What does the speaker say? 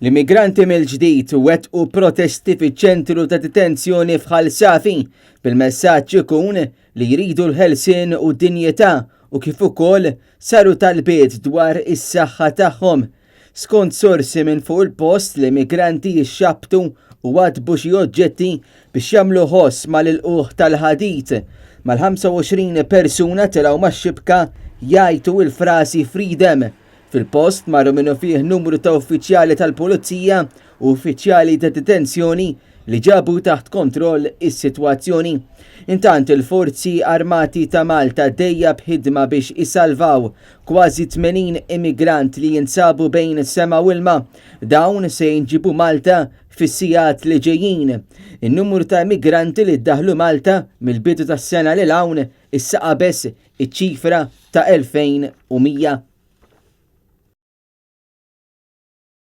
L-immigranti mill-ġdid wettqu protesti fiċ-ċentru ta' detenzjoni f'Ħal Safi bil-messaġġ ikun li jridu l-ħelsien u d-dinjità u kif ukoll saru talbiet dwar is-saħħa tagħhom. Skont sorsi minn fuq il-post l-immigranti jixxabbtu u waddbu xi oġġetti biex jagħmlu ħoss mal-ilqugħ tal-ħadid. Mal-25 persuna telgħu max-xibka jgħajtu il-frasi 'Freedom'. Fil-post marru minnufih numru ta' uffiċjali tal-Pulizija u uffiċjali ta' detenzjoni li ġabu taħt kontroll is-sitwazzjoni. Intant il-Forzi Armati ta' Malta għaddejja b'ħidma biex isalvaw kważi 80 immigrant li jinsabu bejn sema u ilma. Dawn se jinġibu Malta fis-sigħat li ġejjin. In-numru ta' immigranti li ddaħlu Malta mill-bidu tas-sena lil hawn issa qabeż iċ-ċifra ta' 2100.